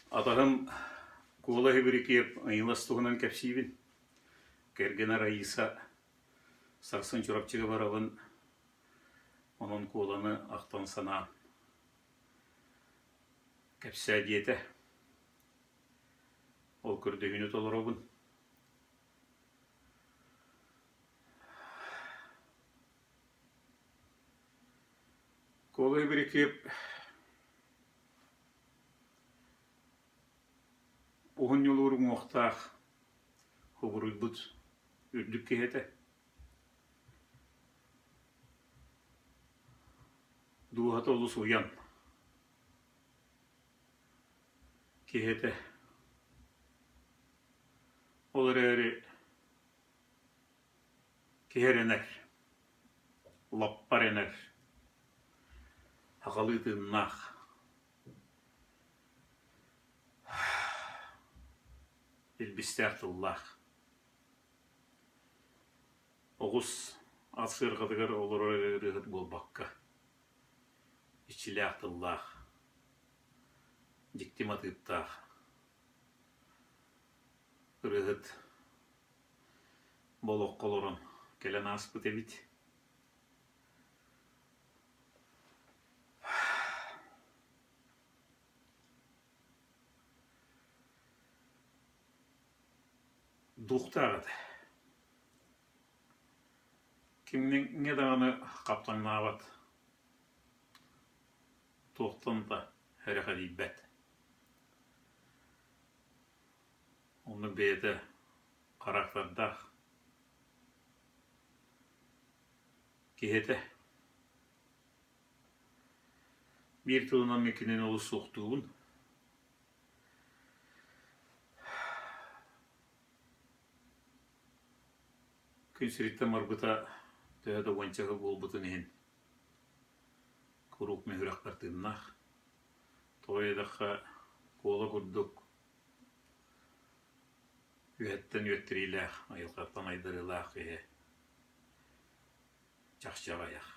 Атаһым Куола Һибирикиэп Ыйылас туһунан кэпсиибин. Кэргэнэ Раиса сарсын Чурапчыга барабын, онон Куоланы ахтан-санаан кэпсээ диэтэ. Ол көрдөһүүнү толоробун. Куола Һибирикиэп Уһун ньулуур уҥуохтаах кубуруйбут үрдүк киһи этэ. Дууһата олус уйан киһи этэ. Ол эрээри киһи эрэнэр, лаппа эрэнэр, сахалыы тыыннаах. Илбистээх тыллаах. Оҕус ат сыарҕатыгар олорор эрэ ырыаһыт буолбакка, иччилээх тыллаах, дьикти матыыптаах ырыаһыт бу олоххо олорон кэлэн ааспыт эбит. Духтаах этэ. Кимҥэ даҕаны хаптаҥнаабат, туохтан да эрэхэдийбэт. Оннук бэйэтэ харахтардаах киһи этэ. Биир тылынан мин кинини олус суохтуубун. Күн сириттэн барбыта төһө да уонча сыл буолбутун иһин куруук мин сүрэхпэр тыыннаах. Тоҕо диэтэххэ, Куола курдук үөһэттэн үөттэриилээх, айылҕаттан айдарыылаах киһи чахчы аҕыйах.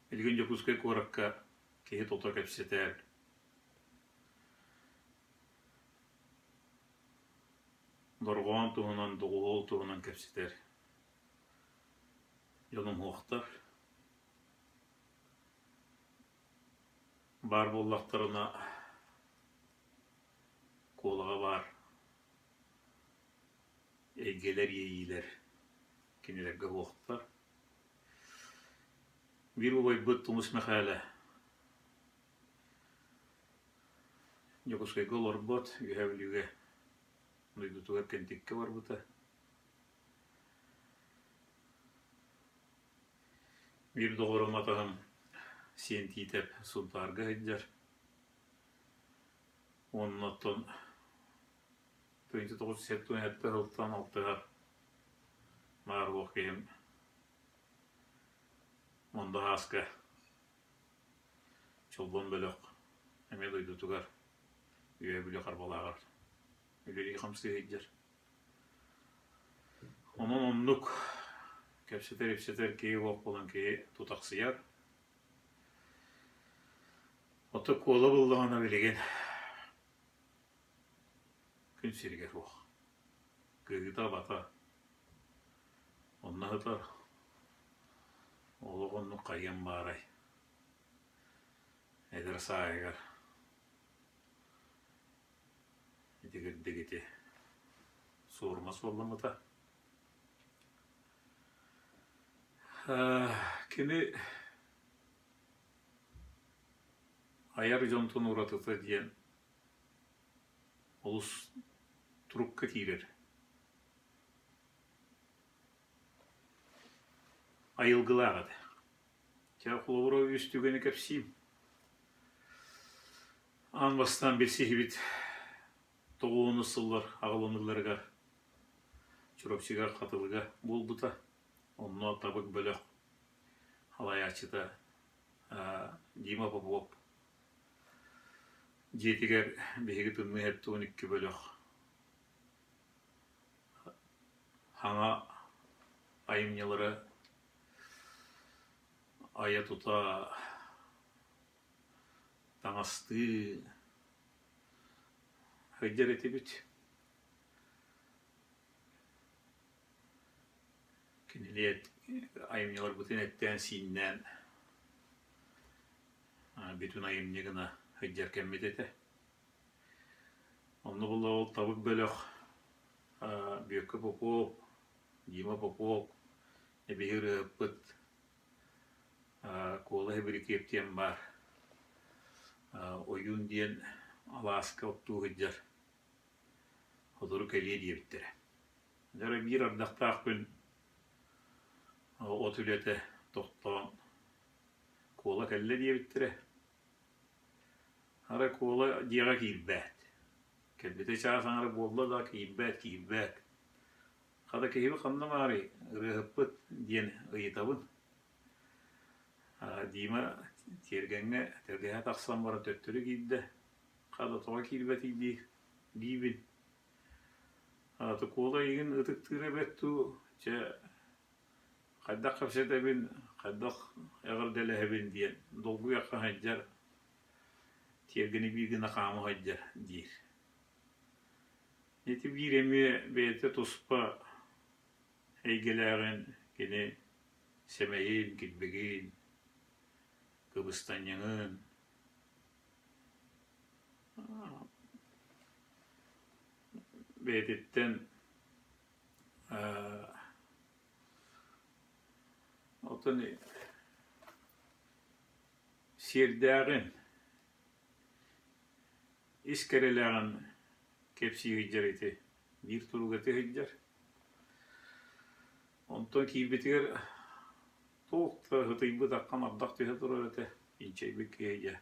Билигин Дьокуускай куоракка киһи тото кэпсэтэр, дорҕоон туһунан, доҕуһуол туһунан кэпсэтэр дьонум суохтар. Баар буоллахтарына Куолаҕа баар эйгэлэр, иэйиилэр кинилэргэ суохтар. Биир убайбыт Тумус Мэхээлэ Дьокуускайга олорбот, Үөһээ Бүлүүгэ дойдутугар Кэнтиккэ барбыта. Биир доҕорум атаһым Сиэн Тиитэп Сунтаарга сылдьар. Уонна оттон 1997 сылтан алтыһар баар-суох киһим Мондо Һааска Чолбон бөлөх эмиэ дойдутугар Үөһээ Бүлүү Харбалааҕар үлэлии-хамсыы сылдьар. Онон оннук кэпсэтэр-ипсэтэр киһи суох буолан киһи тутахсыйар. Оттон Куола буллаҕына билигин күн сиригэр суох. Кыыһыта-абата онно сытар. Олох оннук хайыам баарай эдэр сааһыгар итигирдик ити суорума суолламмыта. Кини айар дьонтон уратыта диэн олус турукка киирэр. Айылгылаах этэ. Чэ, холобура үс түгэни кэпсиим. Аан бастаан билсиһибит тоҕуонус сыллар аҕаланыыларыгар Чурапчыга Хатылыга буолбута. Онно Табык бөлөх салайааччыта Дима Попов дьиэтигэр биһиги Тымныы 72 бөлөх саҥа айымньылары. Айа-тута таҥастыы сылдьар этибит. Кинини айымньыларбытын эттээн-сииннээн бүтүн айымньы гына сылдьар кэммит этэ. Онно буолла ол Табык бөлөх Бүөккэ Попов, Дима Попов эбиһи ырыаһыппыт Куола Һэбирикиэп диэн баар Ойуун диэн алааска оттуу сылдьар сотору кэлиэ диэбиттэрэ. Дьэ биир ардахтаах күн от үлэтэ тохтоон Куола кэллэ диэбиттэрэ. Арай Куола дьиэҕэ киирбэт. Кэлбитэ чаас аҥара буолла да киирбэт, киирбэт. Хата киһибит ханна баарый, ырыаһыппыт диэн ыйытабын. Дима тиэргэҥҥэ тэлгэһэ тахсан баран төттөрү киирдэ. Хата тоҕо киирбэтий дии диибин. Аата Куола эйигин ытыктыыра эбэт дуу, чэ хайдах кэпсэтэбин, хайдах эҕэрдэлэһэбин диэн долгуйахха сылдьар, тиэргэни биир гына хаама сылдьар диир. Ити биир эмиэ бэйэтэ туспа эйгэлээҕин кини сэмэйин, килбигин, кыбыстанньаҥын бэйэтиттэн оттон сиэрдээҕин ис кэрэлээҕин кэпсии сылдьар ити биир туруга ити сылдьар. Онтон киирбитигэр туох да ытыйбыт аххан ардах түһэ турар этэ, инчэйбит киһи дьэ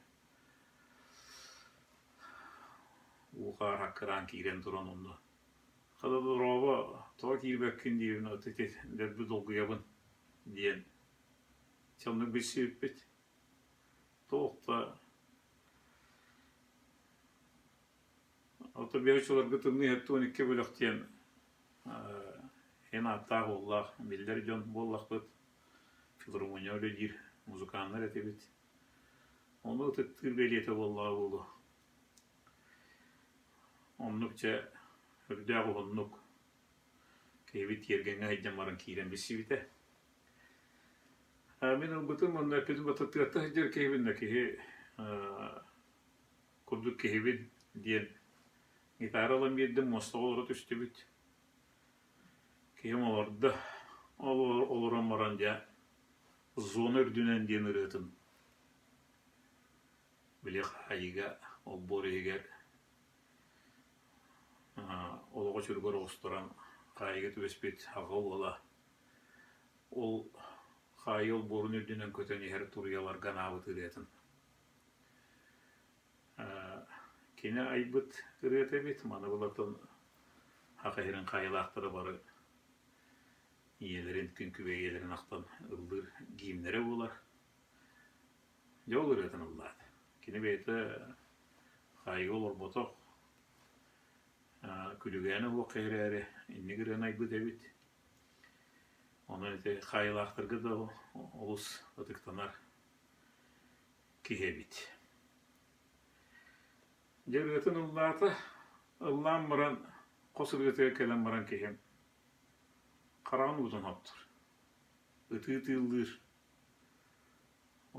уу-хаар аккыраан киирэн туран онно «Хата дорообо, тоҕо киирбэккин?» диибин, ити дэлби долгуйабын диэн соннук билсибиппит. Туох да Ото биһи тымныы 72 бөлөх диэн эн ааттаах уоллаах биллэр дьон буоллахпыт. Филармония үлэлиир музыканнар этибит. Ону ытыктыыр бэлиэтэ буоллаҕа буолуо. Оннук дьэ үрдээх уһуннук киһибит тиэргэҥҥэ сылдьан баран киирэн билсибитэ. Мин ылбытым уонна эппитим тыатта сылдьар киһибин да киһи курдук киһибин диэн гитара ылан биэрдим, муостаҕа олоро түстүбүт. Киһим олордо. Ол олорон баран дьэ зона үрдүнэн диэн ырыатын били хаайыыга олбуор иһигэр олоҕо чөлүгэр оҕустаран хаайыыга түбэспит аҕа уола ол хаайыы олбуорун үрдүнэн көтөн иһэр туруйаларга анаабыт ырыатын Кини айбыт ырыата эбит, маны былатын саха сирин хаайыылаахтара бары ийэлэрин, күн күбэй ийэлэрин ахтан ыллыыр гимнэрэ буолар. Дьэ ол ырыатын ыллаата. Кини бэйэтэ хаайыыга олорботох, күлүгээнэ суох эрээри инник ырыаны айбыт эбит. Онон ити хаайыылаахтарга да олус ытыктанар киһи эбит. Дьэ ырыатын ыллаата, ыллаан баран хос ырыатыгар кэлэн баран киһим хараҕын уутун хоттор, ытыы тыыллыыр.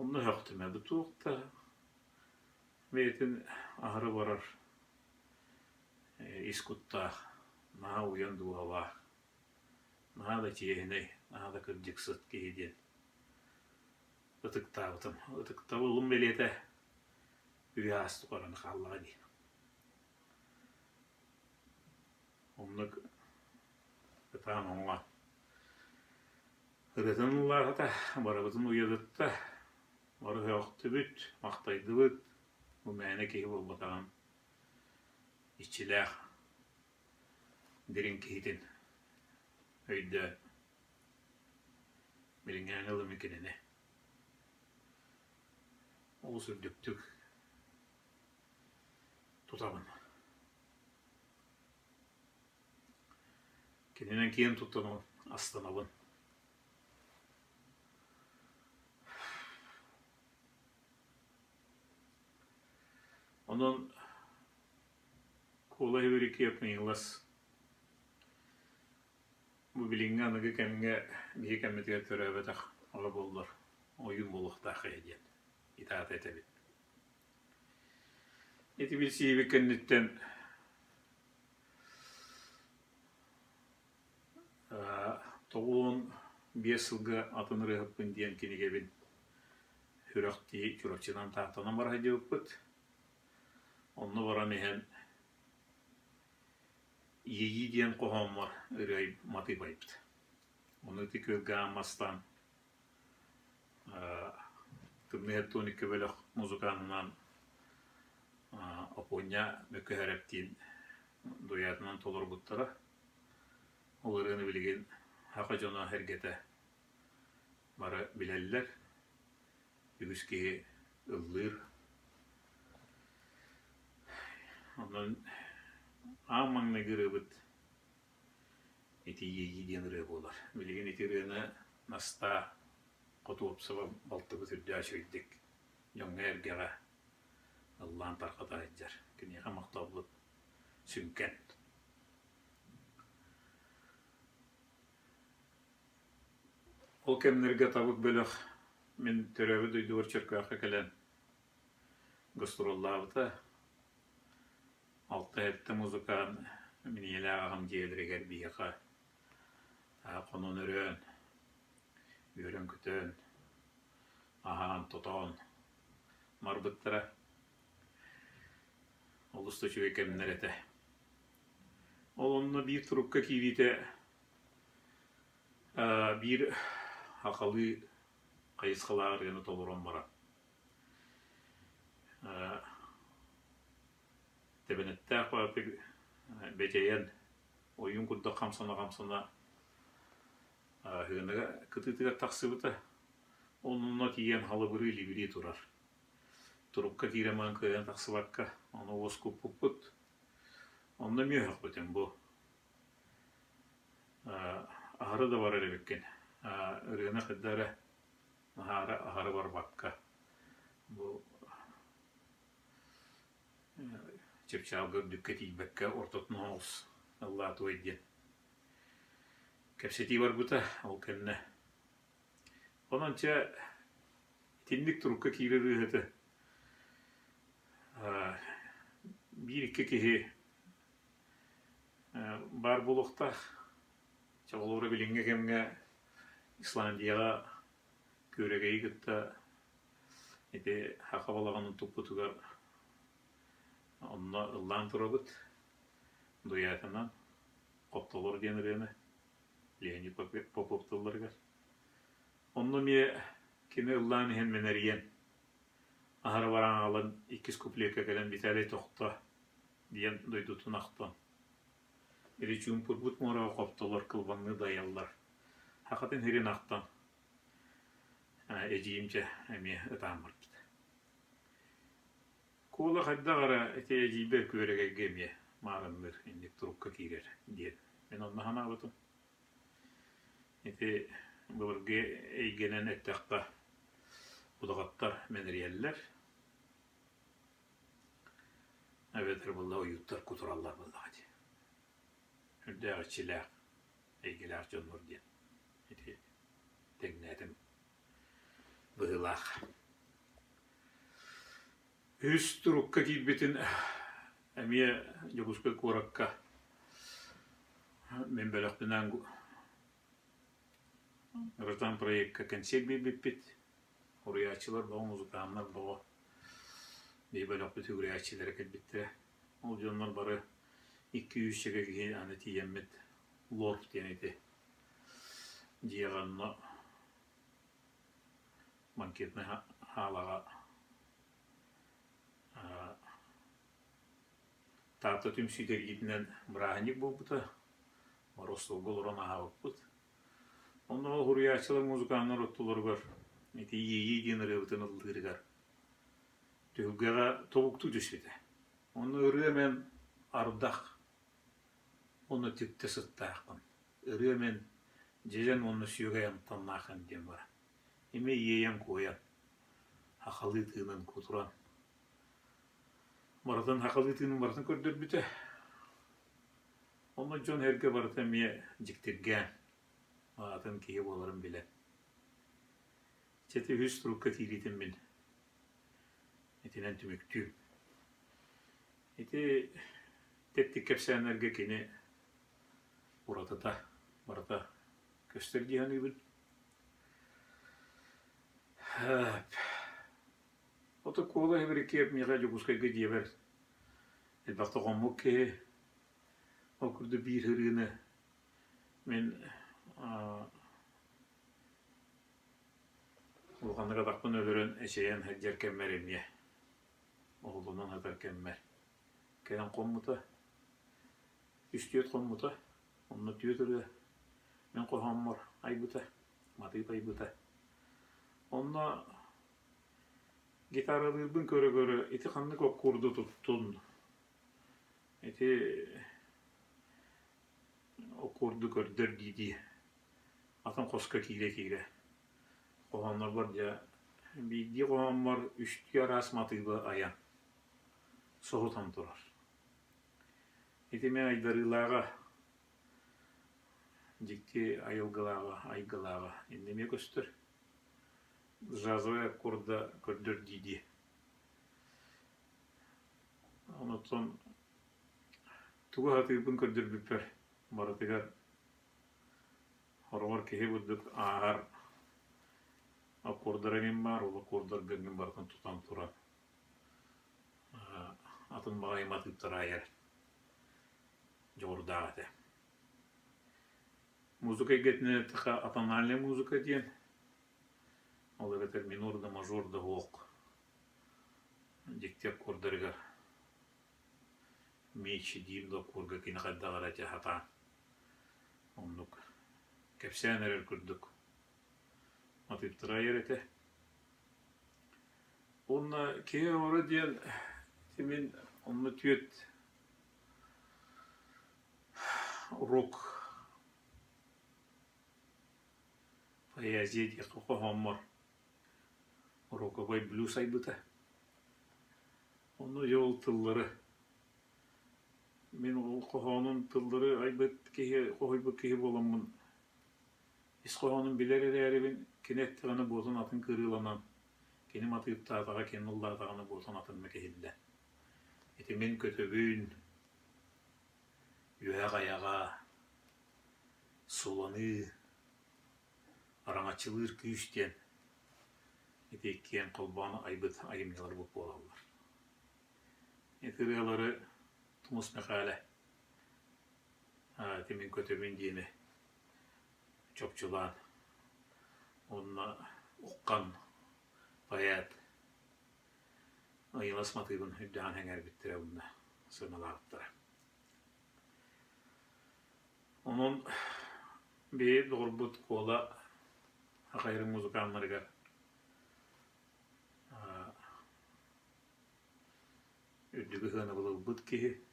Онно өһөхтүм ээ, бу туох да бэйэтин аһары барар ис куттаах, наһаа уйан дууһалаах, наһаа да чиэһинэй, наһаа да кырдьыксыт киһи диэн ытыктаабытым. Ытыктабылым бэлиэтэ үйэ аас тухары хааллаҕа дии. Оннук ытаан оҥо ырыатын ыллаата, барыбытын уйадытта, бары өөхтүбүт, махтайдыбыт, бу мээнэ киһи буолбатаҕын иччилээх дириҥ киһитин өйдөөн Билиҥҥээҥи ылымы кинини олус үрдүктүк тутабын. Кининэн киэн туттанабын, астынабын. Онон Куола Эврикиев Ньыылас бу билиҥҥи аныгы кэмҥэ биһи кэммитигэр төрөөбөтөх оҕо буоллар ойуун буолуохтаах эһэ диэн итаата этэбит. Ити билсиһиибит кэнниттэн 95 сылга атын ырыаһыппын диэн кинигэбин сүрэхтии Чурапчынан Тааттанан бара сылдьыбыппыт. Онно баран иһэн «Иэйии» диэн хоһооммор ырыа матыып айбыт. Ону ити күөлгэ аан бастаан Тымныы Хаттоникка бөлөх музыканынан Опуонньа Мөккүһэрэптиин дуйаатынан толорбуттара. Ол ырыаны билигин саха дьоно эргэтэ бары билэллэр. Үгүс киһи ыллыыр. Онон аан маҥнайгы ырыабыт ити Иэйии диэн ырыа буолар. Билигин ити ырыаны Настаа Хотуопсова балтыбыт үрдээх үчүгэйдик дьоҥҥо-эргэҕэ ыллаан тарҕата сылдьар. Киниэхэ махталбыт сүҥкэн. Ол кэмнэргэ Табык бөлөх мин төрөөбүт дойдубар Чөркөөххө кэлэн гастроллаабыта. Алта-сэттэ музыкант мин ийэлээх аҕам дьиэлэригэр биһиэхэ хонон-өрөөн, үөрэн-көтөн, аһаан-тотоон барбыттара. Олус да үчүгэй кэмнэр этэ. Ол онно биир турукка киириитэ биир сахалыы хайысхалаах ырыаны толорон баран тэбэнэттээх баҕайытык бэдьэйэн ойуун курдук хамсана-хамсана сыанаҕа кытыытыгар тахсыбыта. Онно тиийэн халыбырыы-либирии турар. Турукка киирэн баран кыайан тахсыбакка, ону уоскуппуппут. Онно эмиэ өһөхпүтүм бу. Аһары да барар эбиккин. Ырыаны хайда эрэ аһара аһары барбакка бу чыпчаалга үрдүккэ тиийбэккэ ортотун оҕус ыллаатуой диэн кэпсэтии барбыта ол кэннэ онон чэ итинник турукка киирэр ырыаһыты биир-икки киһи баар буолуохтаах. Чэ холобура билиҥҥи кэмҥэ Исландияҕа күөрэгэйи кытта ити саха балаҕанын туппутугар онно ыллаан турабыт. Дуйаатынан «Хоптолор» диэн ырыаны Леонид Попов тылларыгар. Онно эмиэ кини ыллаан иһэн мэнэрийэн, аһара баран аҕалан иккис куплекка кэлэн Виталий тохто диэн дойдутун ахтан Ити чуумпурбут муораҕа хоптолор кылбаҥныы дайаллар. Сахатын сирин ахтан эдьиийим дьэ эмиэ ытаан барбыт. Куола хайдах эрэ ити эдьиийбэр күөрэгэйгэ эмиэ маарынныыр инник турукка киирэр диэн мин онно санаабытым. Ити былыргы эйгэнэн эттэххэ удаҕаттар мэнэрийэллэр. Эбэтэр буолла ойууттар кутураллар буоллаҕа дии. Үрдээх иччилээх, эйгэлээх дьоннор диэн ити тэҥнээтим быһыылаах. Үһүс турукка киирбитин эмиэ Дьокуускай куоракка мин бөлөхпүнээн Ротан проекка кэнсиэр биэрбиппит. Уруйааччылар бөҕө, музыканнар бөҕө биһи бөлөхпүт үгүрээччилэрэ кэлбиттэрэ. Ол дьоннор бары икки-үс киһи аны тиийэммит лорд диэн ити дьиэҕэ онно банкетнай хаалаҕа Таатта түмсүү тэрийиитинэн бырааһынньык буолбута. Бары остуолга олорон аһаабыппыт. Онно ол суруйааччылар, музыканнар ортолоругар ити Иэйии диэн ырыабытын ыллыырыгар түһүлгэҕэ тобуктуу түспүтэ. Онно ырыа мэн ардах уонна түптэ сыттааххын, ырыа мэн дьэдьэн уонна сүөгэй амтаннааххын диэн баран, эмиэ иэйэн-куойан, сахалыы тыынын кутуран. Барытын сахалыы тыынын барытын көрдөрбүтэ. Онно дьон эргэ барыта эмиэ дьиктиргээн, атын киһи буоларын билэн. Чэ ити үһүс турукка киириитин мин итинэн түмүктүүм. Ити тэттик кэпсээннэргэ кини уратыта барыта көстөр дии саныыбын. Ото Куола Эбирикиэп миэхэ Дьокуускайга дьиэбэр элбэхтэ хоммут киһи. Ол курдук биир ырыаны мин улаханнык атахпын өлөрөн эчэйэн сылдьар кэммэр эмиэ оҕолонон сытар кэммэр кэлэн хоммута. Үс-түөрт хоммута. Онно түөрт ырыа мин хоһооммор айбыта, матыып айбыта. Онно гитаралыырбын көрө-көрө ити ханнык оккуурду туттун, ити оккуурду көрдөр дии-дии атын хоско киирэ-киирэ хоһооннорбор дьэ биирдии хоһооммор үстүү араас матыыбы айан соһутан турар. Ити мин айдарыылааҕа, дьикти айылгылааҕа, айгылааҕа иннэ эмиэ көстөр. Джазовай аккорда көрдөр дии-дии. Онтон тугу сатыырбын көрдөрбүппэр барытыгар хороҕор киһи курдук ааһар аккордара эҥин баар, ол аккордарга мин барытын тутан туран атын баҕайы матыыптары айар дьоҕурдаах этэ. Музыка эйгэтинэн эттэххэ атональнай музыка диэн, ол эбэтэр минор да мажор да суох дьикти аккордарыгар меч диир да аккорга кини хайдах эрэ этэ сатаан оннук кэпсээн эрэр курдук матыыптары айар этэ. Уонна киһи оҥоро диэн ити мин онно түөрт рок поэзия диэххэ хоһооммор роковай блюз айбыта. Онно дьэ ол тыллары мин ол хоһоонун тыллары айбыт киһи, хоһуйбут киһи буоламмын ис хоһоонун билэр эрээрибин кини эттэҕинэ буотун атын кырыыланан кини матыыптаатаҕа, кини ыллаатаҕына буотун атыннык иһиллэ. Ити мин көтөбүн, үөһэх айаҕа, суланыы, араҥаччылыыр күүс диэн ити иккиэн холбоон айбыт айымньыларбыт буолаллар. Ити ырыалары Тумус Мэхээлэ ити мин көтөбүн диэни чопчулаан уонна Уххан поэт ыйылас матыыбын үрдээн сэҥээрбиттэрэ уонна сыаналаабыттара. Онон биһи доҕорбут Куола Хахайрын музыканнарыгар үрдүгү сыанабыл ылбыт киһи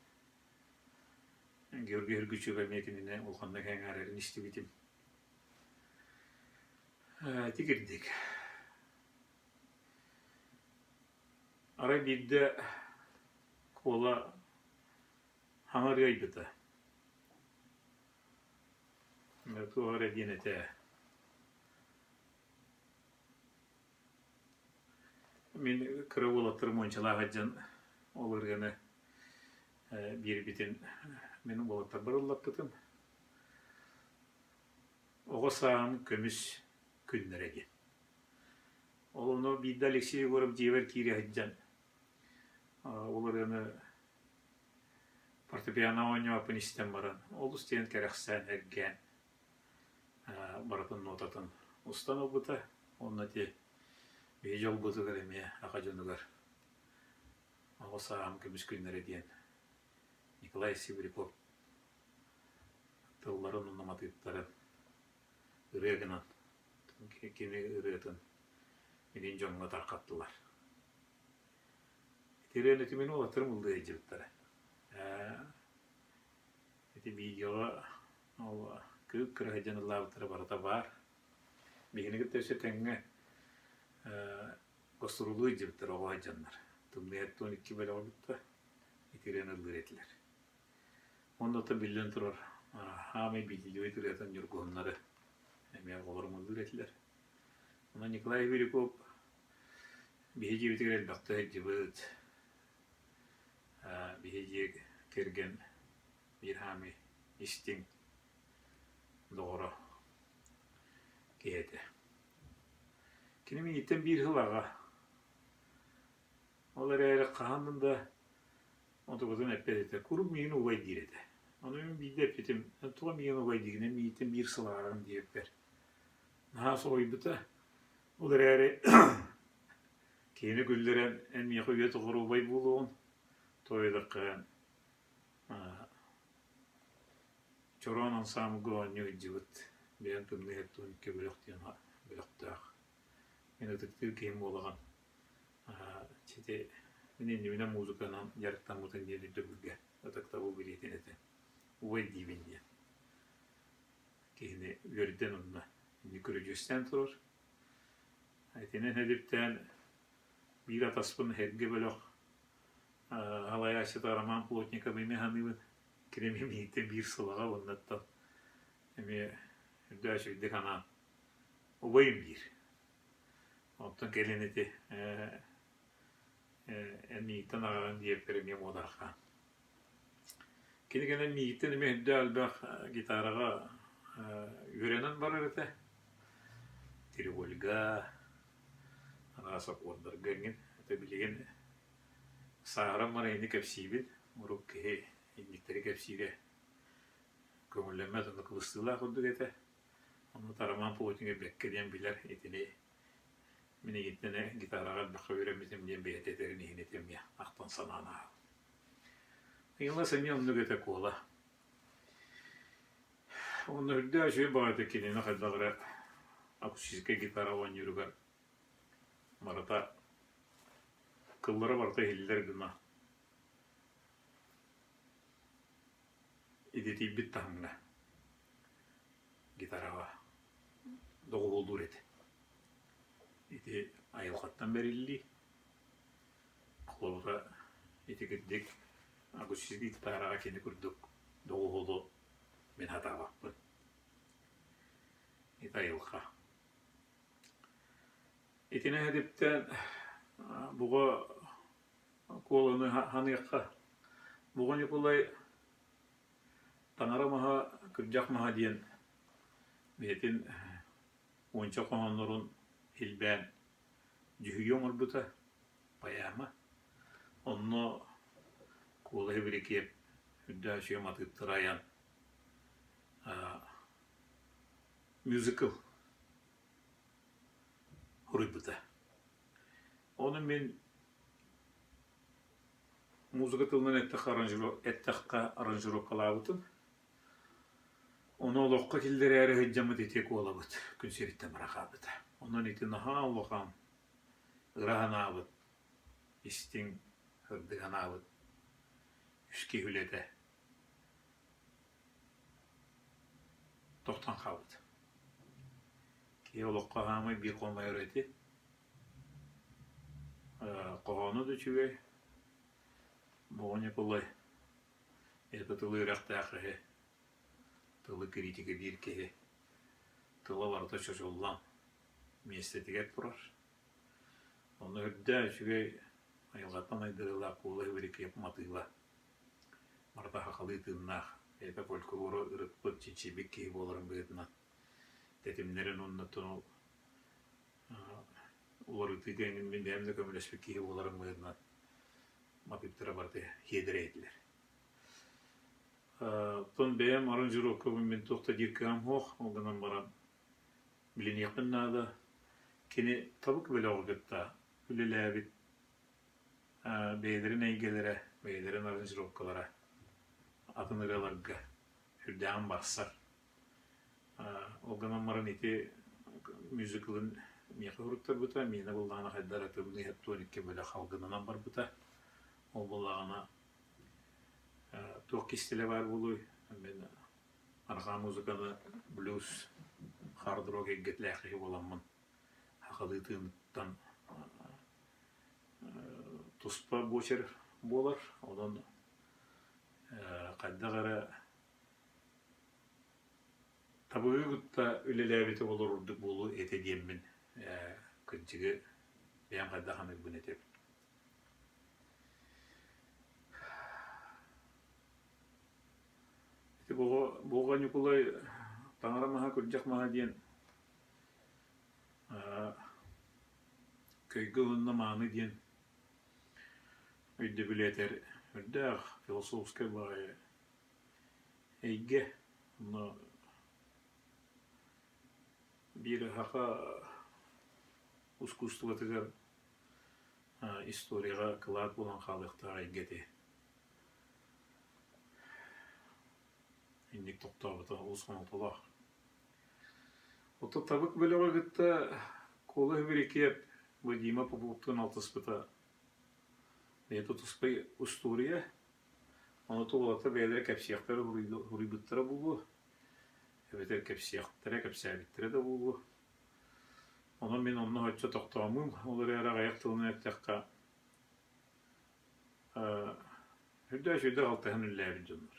Георгий Үргүчүк эмиэ кинини улаханнык эҥээрэрин истибитим. Ити кирдик. Арай биирдэ Куола хаҥа ырыайбыта. Туох эрэ диэн этэ. Мин кыра уолаттарым уончалаах сылдьан ол ырыаны биэрбитин мин уолаттарбар ыллаппытым. Оҕо сааһым көмүс күннэрэ диэн. Ол ону биирдэ Алексей Егоров дьиэбэр киирэ сылдьан ол ырыаны фортепиано оонньообуппун истэн баран олус диэн кэрэхсээн, эргээн барытын нотатын устан ылбыта. Уонна ити биһи дьолбутугар эмиэ аха дьонугар оҕо сааһым көмүс күннэрэ диэн Николай Сибиряков тылларын уонна матыыптарын ырыа гынан кини ырыатын билин дьоҥҥо тарҕаттылар. Ити ырыаны ити мин уолаттарым ыллыы сылдьыбыттара. Ити видеоҕа ол кыып-кыра сылдьан ыллаабыттара барыта баар. Биһигини кытта өссө тэҥҥэ гастроллуу илдьибиттэр оҕо сылдьаннар. Тымныйаттан икки бөлөҕө бүтта. Итирэн ыллыыр этилэр. Уонна оттон биллэн турар, хаамай биллибит ырыатын ньургуһуннары эмиэ оҕолорум ыллыыр этилэр. Онон Николай Бирюков биһи дьиэбитигэр элбэхтэ сылдьыбыт, биһи дьиэ кэргэн биир хаамай истиҥ доҕоро киһи этэ. Кини миигиттэн биир сыл аҕа. Ол эрээри хаһан да онтукатын эппэт этэ, куруук миигин убай диир этэ. Ону мин биирдэ эппитим, тоҕо миигин убай диигин, эн миигиттэн биир сыл ааҕаҕын диэбиппэр. Наһаа соһуйбута. Ол эрээри киһини күллэрэн, эн миэхэ үйэ тухары убай буолуоҕун, тоҕо диэтэххэ, Чороон ансаамбылга оонньуу сылдьыбыт, бэйэм Тымныы Хэттуун икки бөлөх диэн бөлөхтөөх. Мин ытыктыыр киһим буолаҕын. Сити мин иннибинэ музыканан дьарыктаммытын диэн өйдөбүлгэ ытыктабыл билиэтин этэ. Убай диибин диэн. Киһини үөрдэн онно инни көрүдьүөстээн турар. Итинэн эдиптээн биир атаспын Эргэ бөлөх салайааччыта Роман Плотников эмиэ саныыбын. Кини эмиэ миигиттэн биир сылаҕа уоннаттан эмиэ үрдээ үчүгэйдик анаан убайым диир. Оттон кэлин ити эн миигиттэн аҕаҕын диэбиппэр эмиэ муодарҕаан. Кини кэлэн миигиттэн эмиэ үрдээх элбэх гитараҕа үөрэнэн барар этэ. Тривольга, араас аккордарга эҥин. Это билигин сааһыран баран ини кэпсиибин. Урут киһи инниктэри кэпсиирэ көҥүллэммэт уонна кыбыстыылаах курдук этэ. Онно Роман Плотников бэккэ диэн билэр итини мин эйигиттэн гитараҕа элбэххэ үөрэммитим диэн бэйэтэ этэрин иһин этэмҥэ ахтан санаан ааһабын. Ыйылас эмиэ оннук этэ Куола. Уонна үрдээх үчүгэй баҕайытык кинини хайдах эрэ акустическай гитара оонньууругар барыта кыллара барыта иһиллэр гына идэтийбит таһымҥа гитараҕа доҕуһуоллуур этэ. Ити айылҕаттан бэриллии. Холобура, ити кырдьык акустическай гитараҕа кини курдук доҕуһуолу мин сатаабаппын. Ити айылҕа. Итини эһэтиттэн буга Куоланы ханыахха. Буга Ньукулай Таҥара маһа, күрдьэх маһа диэн бэйэтин уонча хоһооннорун илбээн дьүһүйүү оҥорбута, поэма. Онно Куолаһы Бирикиэп үрдээх үчүгэй матыыптары айан мюзикл суруйбута. Ону мин музыка тылынан эттэххэ аранжировкалаабытым. Ону олоххо киллэрээри сылдьаммыт ити куолабыт күн сириттэн бырахаабыта. Онон ити наһаа улахан ыра санаабыт, истиҥ, сырдык санаабыт үс киһи үлэтэ тохтон хаалбыт. Киһи олоххо хаамай биир хомойор ити. Хоһооно да үчүгэй, Боҕо Ньукулай это тылы үөрэхтээх киһи, тылы критикэлиир киһи тыла барыта чочуллан миэстэтигэр турар. Онно үрдээх үчүгэй айылҕаттан айдарыылаах Куолай Бирикиэп матыыба барыта сахалыы тыыннаах, бэйэтэ фольклору ырыппыт, чинчийбит киһи буоларын быһыытынан тэтимнэрин уонна ол уларытыыга эҥин мин бэйэм да көмөлөспүт киһи буоларым быһыытынан матыыптара барыта хиэдэрэй этилэр. Оттон бэйэм аранжировкабын мин туох да диир кыаҕым суох, ол гынан баран билиниэхпин наада. Кини табык бөлөҕү кытта үлэлээбит бэйэлэрин эйгэлэрэ, бэйэлэрин аранжировкалара атын ырыаларга сүрдээҕин барсар. Ол гынан баран ити мюзиклын миэхэ уруттарбыта, миэнэ буоллаҕына хайдах эрэ тымныы 72 бөлөх алгынынан барбыта. Ол буоллаҕына туох кистэлэ баар буолуой, мин арҕаа музыканы блюз, хард-рок эйгэтилээх киһи буоламмын сахалыы тыыныттан туспа буочар буолар. Онон Хайдах эрэ табыгы кытта үлэлээбит оҕолор ордук буолуо этэ диэммин кырдьыгы бэйэм хайдах саныырбын этэбин. Ити Буоҕа Ньукулай таҥара маһа күрдьэх маһа диэн көйгө уонна мааны диэн өйдөбүлү этэр үрдээх философскай баҕайы эйгэ. Онно биир саха ускуустубатыгар историяҕа кылаат буолан хаалыахтаах эйгэ ити. Инник тохтообута олус хомолтолоох. Оттон Табык бөлөҕү кытта Куола Үбүрүкүөп бу Дима Поповтуун алтыспыта бэйэтэ туспа устуоруйа. Ону уолаттар бэйэлэрэ кэпсиэхтэрэ суруйбуттара буолуо, эбэтэр кэпсиэхтэрэ, кэпсээбиттэрэ да буолуо. Онон мин онно оччо тохтоомум, ол эрээри аҕыйах тылынан эттэххэ, үрдээх үчүгэйдик алтыһан үлэлээбит дьоннор.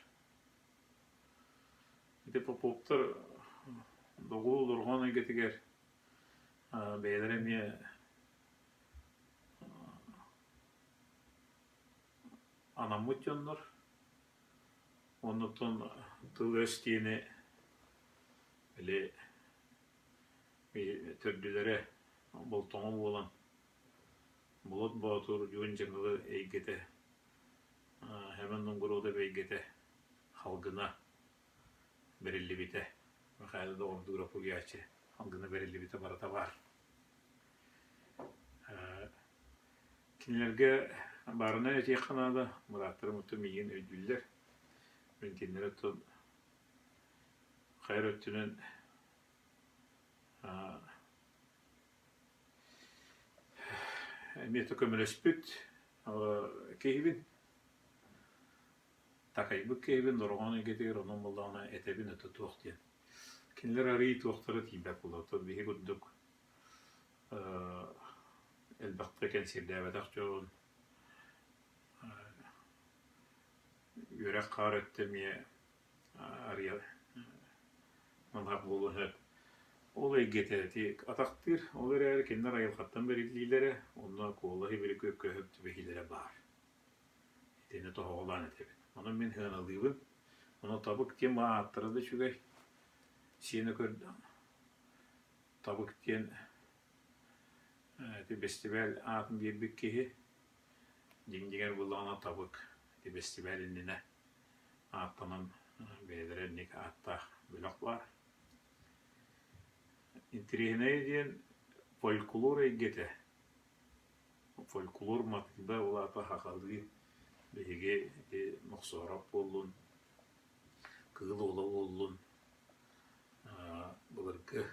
Ити Поповтар доҕуһуол дорҕоон эйгэтигэр бэйэлэрэ эмиэ анаммыт дьоннор. Оннуттан тыл-өс диэни били төрдүлэрэ болтоҥо буолан Болот Боотур Дьуон Дьаҥылы эйгэтэ Хэмэн Новгородов эйгэтэ халгына бэриллибитэ. Михаил Доҕордуурап уһуйааччы халгына бэриллибитэ барыта баар. Кинилэргэ баарынан этиэххэ наада, бырааттарым оттон миигин өйдүүллэр. Мин кинилэри оттон хайа өттүнэн эмиэ да көмөлөспүт киһибин такайбыт киһибин дорҕоон эйгэтигэр онон буоллаҕына этэбин это туох диэн. Кинилэр арыый туохтара тиийбэт буолар. Оттон биһи курдук элбэхтэ кэнсиэрдээбэтэх дьон үөрэх хаар өттө эмиэ арыйа манах буолуон сөп. Ол эйгэтэ ити атахтыыр, ол эрээри кинилэр айылҕаттан бэриллиилэрэ уонна куолаһы били көһүп түбэһиилэрэ баар. Итини тоһоҕолоон этэбин. Онон мин сыаналыыбын. Ону табык диэн ааттара да үчүгэй. Сиэнэ көрдө. Табык диэн ити бэстибээл аатын биэрбит киһи дьиҥ-дьиҥэр буоллаҕына табык ити бэстибээл иннинэ ааттанан бэйэлэрэ инник ааттаах бөлөх баар. Интэриэһинэйэ диэн фольклор эйгэтэ Фольклор матыыба ол аата сахалыы биһиги ити Мохсоороп буоллун, Кыыл Уола буоллун былыргы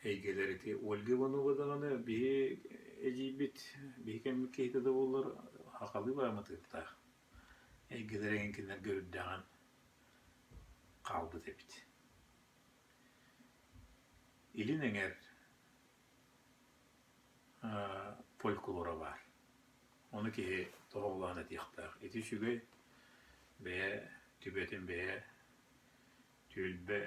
эйгэлэр ити Ольга Иванова даҕаны биһи эдьиийбит, биһи кэммит киһитэ да буоллар сахалыы баар матыыптаах эйгэлэр эҥин кинилэргэ үрдээҕин хаалбыт эбит. Илин эҥэр фольклора баар. Ону киһи тоһоҕолоон этиэхтээх. Ити үчүгэй бэйэ түбэтин бэйэ түөлбэ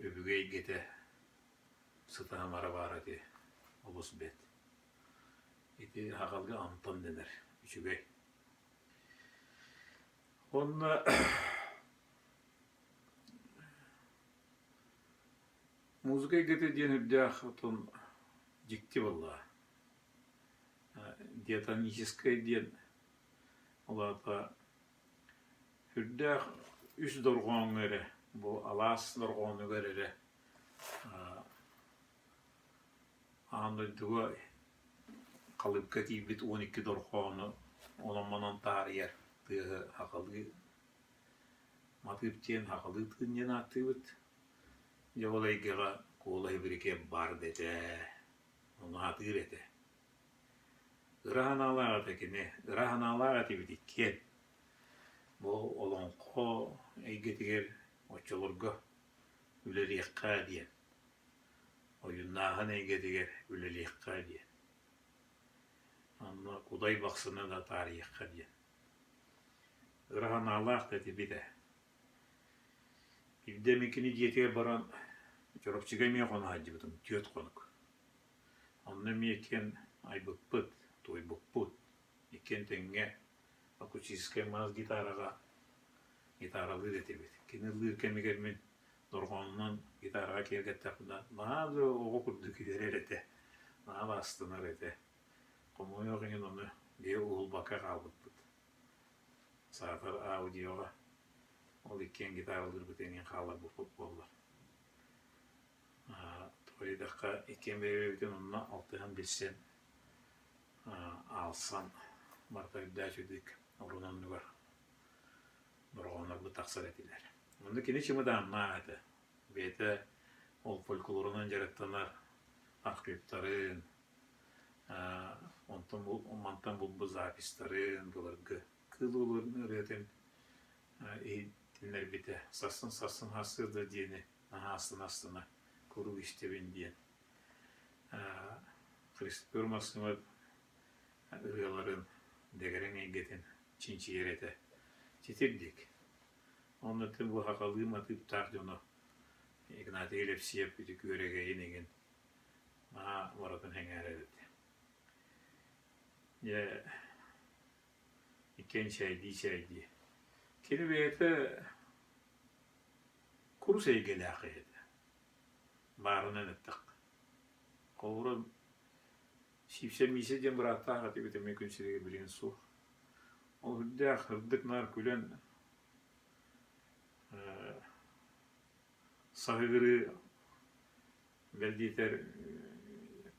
өбүгэ эйгэтэ сыта-сымара баара ити олус бэрт. Ити аҕалга амтан дэнэр үчүгэй. Уонна Музыка эйгэтэ диэн үрдээх отон дьикти буоллаҕа. Диатоническай диэн ол аата үрдээх үс дорҕооҥҥо эрэ бу алаас дорҕоонугар эрэ аан дойдуга халыыпка тиийбит 12 дорҕоону онон-манан таарыйар тыаһы сахалыы Матыып диэн сахалыы тыын диэн ааттыыбыт. Дьэ ол эйгэҕэ Куола Ибирикиэп баар да этэ, ону аатыыр этэ. Ыра санаалаах этэ кини, ыра санаалаах этибит иккиэн. Бу олоҥхо эйгэтигэр оччолорго үлэлиэххэ диэн, ойууннааһын эйгэтигэр үлэлиэххэ диэн. Онно Кудай Бахсыны да таарыйыахха диэн. Ыра санаалаах да этибит ээ. Биирдэ эмэ кини дьиэтигэр баран Чурапчыга эмиэ хоно сылдьыбытым 4 хонук. Онно эмиэ иккиэн айбыппыт, туойбуппут. Иккиэн тэҥҥэ акустическай мас гитараҕа гитаралыыр этибит. Кини ыллыыр кэмигэр мин дорҕоонунан гитараҕа киэргэттэхпинэ наһаа да оҕо курдук үөрэр этэ, наһаа да астынар этэ. Хомойуох иһин ону биһи уһулбакка хаалбыппыт. Саатар аудиоҕа ол иккиэн гитаралыырбыт эҥин хаалларбыппыт буоллар. Тоҕо диэтэххэ иккиэн бэйэ-бэйэбитин онно алтыһан билсэн, аалсан барыта үрдээх үчүгэйдик орун оннугар дорҕооннорбут тахсар этилэр. Онно кини чымыдааннаах этэ. Бэйэтэ ол фольклорунан дьарыктанар архивтарын, онтон мантан булбут записьтарын былыргы кыыл уолун ырыатын иһитиннэрбитэ. Сарсын сарсын сарсыарда диэни наһаа астына-астына куруук истэбин диэн. Христофор Максимов ырыаларын дэгэрэҥ эйгэтин чинчийэр этэ. Титирдик. Онно бу сахалыы матыыптаах дьону Игнатий Лепсиев ити күөрэгэйин игин наһаа барытын сэҥээрэр этэ. Дьэ иккиэн чээйдии-чээйдии. Кини бэйэтэ курус эйгэлээх киһи этэ. Баарынан эттэххэ. Холобура Сиипсэ Миисэ диэн бырааттаах этибит эмиэ күн сиригэр билигин суох. Ол үрдээх сырдык наар күлэн саһыгырыы бэл диэтэр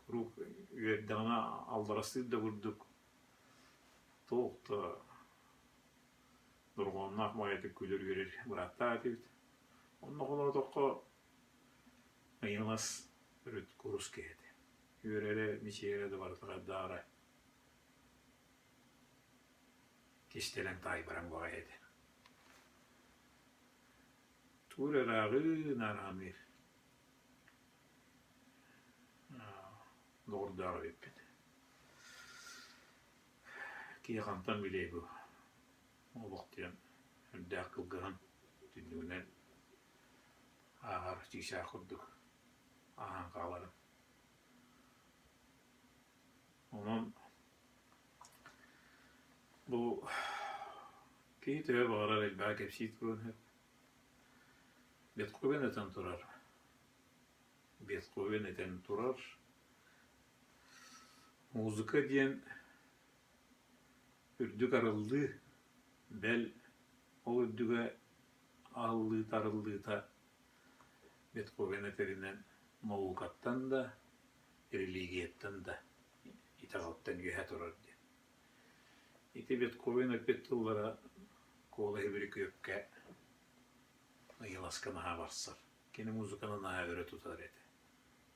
куруук үөрдэҕинэ алларастыыр да курдук туох да дорҕоонноох баҕайытык күлэр-үөрэр бырааттаах этибит. Онно холоотоххо ыйылас өрүт курус киһи этэ. Үөрэрэ, мичийэрэ да барыта хайдаҕа кистэлэҥ таайбараҥ баҕайы этэ. Тугу эрэ ырааҕыы наараанныыр доҕордоох эбиппит. Киһи хантан билиэй бу олох диэн үрдээх кылгаһын түннүгүнэн ааһар чыычаах курдук ааһан хааларын. Онон бу киһи төһө баҕарар элбэҕи кэпсии туруон сөп. Бетховен этэн турар. Бетховен этэн турар. Музыка диэн үрдүк арыллыы, бэл ол үрдүгэ аһыллыыта-арыллыыта Бетховен этэринэн наукаттан да, религияттан да итэҕэлтэн үөһэ турар диэн. Ити Бетховен эппит тыллара Куола Ибирикүөпкэ ыйыласка наһаа барсар. Кини музыканы наһаа өрө тутар этэ.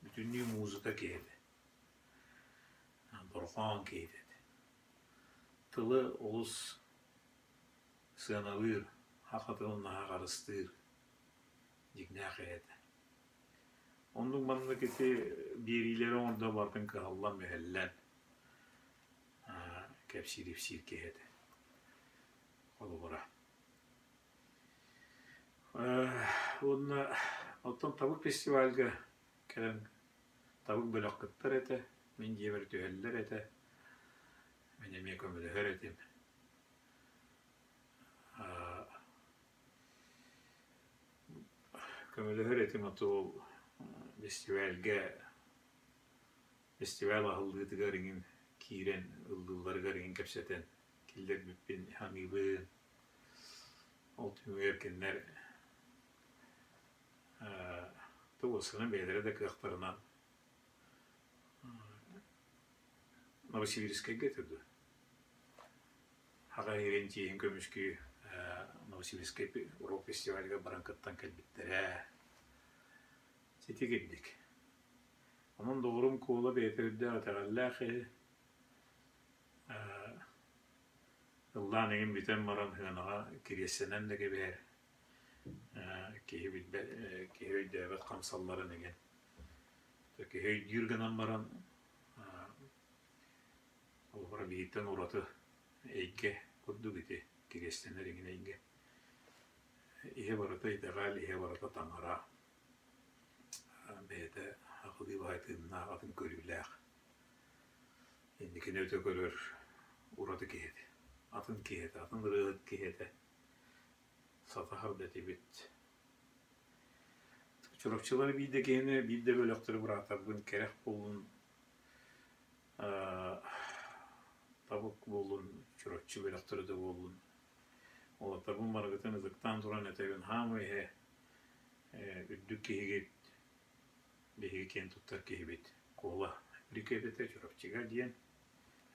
Бүтүннүү музыка киһитэ. Дорҕоон киһитэ этэ. Тылы олус сыаналыыр, саха тылын наһаа харыстыыр дьиҥнээх киһи этэ. Оннук маннык ити биэриилэри оҥордо барытын кыһаллан-мүһэллэн кэпсиир-ипсиир киһи этэ. Холобура. Уонна оттон Табык фестивальга кэлэн Табык бөлөх кыттар этэ, мин дьиэбэр түһэллэр этэ, мин эмиэ көмөлөһөр этим. Көмөлөһөр этим оту фестивальгэ фестиваль аһыллыытыгар иҥин киирэн ыллыылларыгар иҥин кэпсэтэн киллэрбиппин саныыбын. Ол түмүгэр кинилэр тугу бэйэлэрэ да кыахтарынан Новосибирскайга этэ дуо? Аҕа иһирин чиэһин көмүскүү Новосибирскай рок-фестивальга баран кыттан кэлбиттэрэ. Сити кирдик. Онон доҕорум Куола бэйэтэ үрдээх итэҕэллээх киһи. Ыллаан эҥин бүтэн баран сыанаҕа кириэстэнэн да кэбиһэр. Киһи билбэт, киһи өйдөөбөт хамсалларын эҥин. Киһи өйдүүр гынан баран. Холобура биһиттэн ураты эйгэ курдук ити кириэстэнэр эҥин эйгэ. Иһэ барыта итэҕэл, иһэ барыта таҥара, бэйэтэ аҕылыы баҕайы тыыннаах, атын көрүүлээх, инникини өтө көрөр ураты киһи этэ. Атын киһи этэ, атын ырыаһыт киһи этэ. Сатаһар да этибит. Чурапчылары биир да киһини, биир да бөлөхтөрү быраатарбын кэрэх буоллун табык буоллун, Чурапчы бөлөхтөрө да буоллун. Уолаттарбын барыгытын ытыктаан туран этэбин, хаамыы иһэ үрдүк киһигит, биһиги киэн туттар киһибит Куола Брикетэтэ Чурапчыга диэн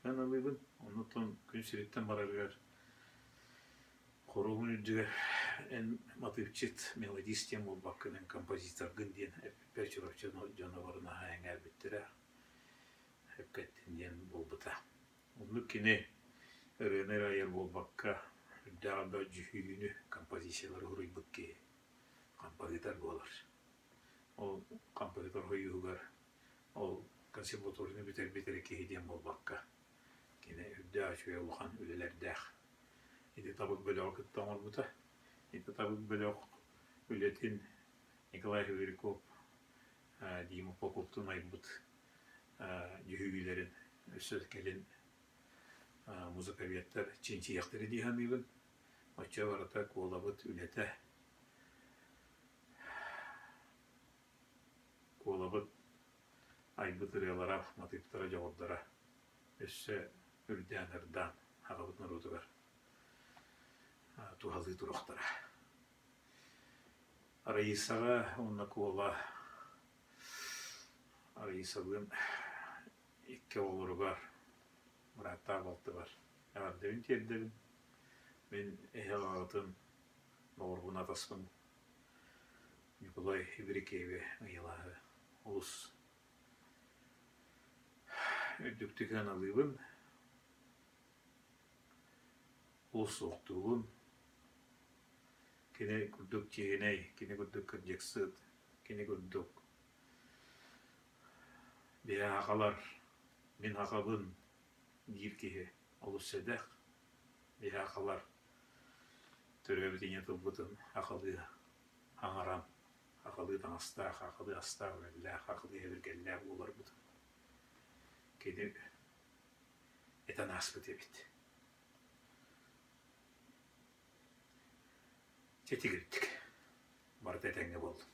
ыналыыбын. Оннуттан күн сириттэн барарыгар хоруобун үрдүгэр эн матыыпчыт, мелодист диэн буолбаккын, эн композиторгын диэн эппиппэр Чурапчы дьоно бары наһаа эҥээрбиттэрэ, эппэттин диэн буолбута. Оннук кини ырыаны эрэ айар буолбакка, үрдээх элбэх дьүһүйүүнү, композициялары суруйбут киһи, композитор буолар. Ол композитор хойууһугар ол консерваторияны бүтэрбит эрэ киһи диэн буолбакка, кини үрдээх үчүгэй улахан үлэлэрдээх. Ити табык бөлөҕү кытта оҥорбута. Ити табык бөлөх үлэтин Николай Хвиряков, Дима Поповтуун айбыт дьүһүйүүлэрин өссө кэлин музыковедтар чинчийиэхтэрэ дии саныыбын. Оччо барыта Куолабыт үлэтэ Куолабыт айбыт ырыалара, матыыптара, дьоҕурдара өссө үрдээн-ырдаан аҕабыт норуотугар туһалыы туруохтара. Раисаҕа уонна Куола Раисалыын икки оҕолоругар, бырааттаах балтыбар эҕэрдэбин тиэрдэбин. Мин эһэ аҕатын доҕорбун атаспын Ньукулай Ибрикееви ыйылааһы олус үрдүктүк сыаналыыбын, олус суохтуубун. Кини курдук чиэһинэй, кини курдук кырдьыксыт, кини курдук биһи сахалар мин сахабын диир киһи олус сэдэх. Биһи сахалар төрөөбүт ийэ тылбытын сахалыы аҥаран, сахалыы таҥастаах, сахалыы астаах-үөллээх, сахалыы эбиргэллээх буоларбытын кини этэн ааспыт эбит. Чэ, итигирдик. Барыта этэҥҥэ буоллун.